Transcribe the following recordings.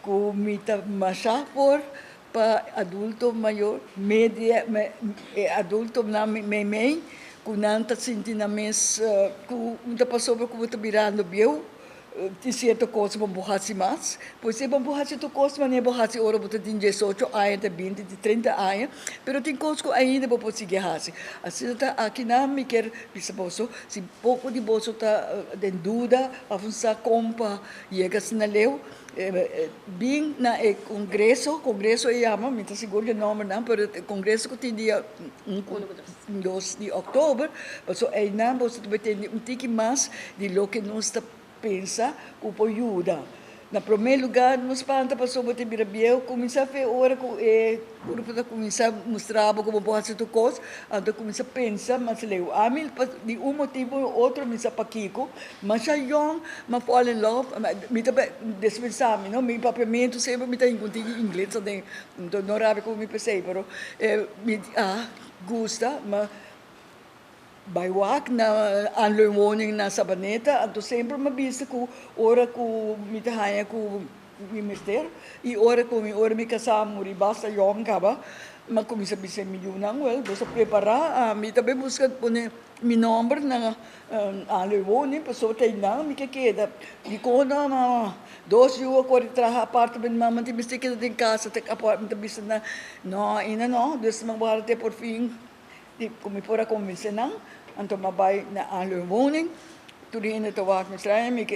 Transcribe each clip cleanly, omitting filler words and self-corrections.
Ku mi ta masha por pa adulto mayor, media, adultonan mei, ku nan ta sinti nan mes ku un ta pasobra ku bo ta birando bieu, tin sierto kos bo no por hasi mas. Pues si bo no por hasi tur kos manera bo hasi ora bo ta tin 18 aña te 20 te 30 aña, pero tin kos ku ainda bo por sigui hasi. Asina ta akinan mi ke bisa boso, si poko di boso ta den duda, òf un sa kon pa yega asina leu, bin na e kongreso, kongreso e yama, mi ta sigur e nòmbernan, pero e kongreso ku tin dia 1, 2 di òktober, paso einan boso ta tende un tiki mas di loke nos ta pensa ku por yuda. Na promé lugá, no spanta pasobra bo ta bira bieu, kuminsá fe ora ku e grupo ta kuminsá mustra kon bo por hasi tur kos, anto kuminsá pensa mas leu. Ami, di un motibu òf otro, mi sa pakiko, masha yòn, m'a fall in love, mi ta dispensá mi, no? Mi papiamentu semper mi ta inkuntí ingles aden, anto no rabia ku mi p'esei, pero mi a gusta, ma bai wak na aanleunwoning na Sabaneta, anto semper m'a bisa ku ora ku mi ta haña ku mi mester, i ora mi kasá muri basta yòn kaba, m'a kuminsá bisa mi yunan, wel, boso prepará, mi tambe buska pone mi nòmber na aanleunwoning, pasobra einan mi ke keda. Dikon no, mama? Dos yu a kore traha apartament, mama tin mester keda den kas, te apartment ta bisa nan, no, ainda no, dus m'a warda te por fin di ku mi por a konvensé nan, anto m'a bai na aanleunwoning, tur hende ta wak mi straña, mi ke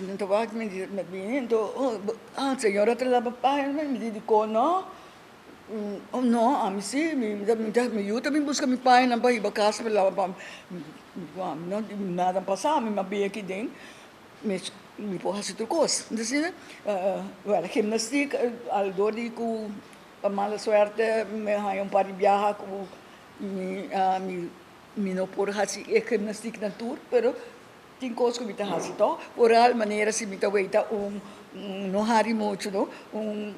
nan ta wak mi, mi bini, anto, oh, ah, señora ta laba paña, mi di dikon no? Oh no, ami si, mi yu ta bin buska mi pañanan pa hiba kas pa laba pa mi, no nada a pasa, mi a bin aki den, mi por hasi tur kos. Entonces, well, gimnastiek, alrededor di ku pa mala suerte mi haña un par di biaha ku mi no por hasi e gimnastiek na tur, pero tin kos ku mi ta hasi tòg. Por manera si mi ta weita un, no hari muchu, no? Un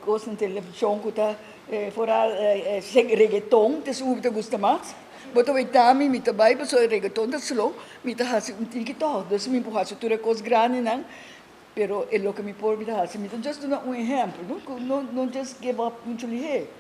kos na televishon ku ta vooral reggaeton, te su mi ta gusta mas. Bo ta weita mi, mi ta bai, pasobra reggaeton ta slow, mi ta hasi un tiki tòg. Dus mi por hasi tur e kos grandinan, pero e loke mi por mi ta hasi. Mi ta just duna un ehèmpel, no? No, no just give up muchu lihé.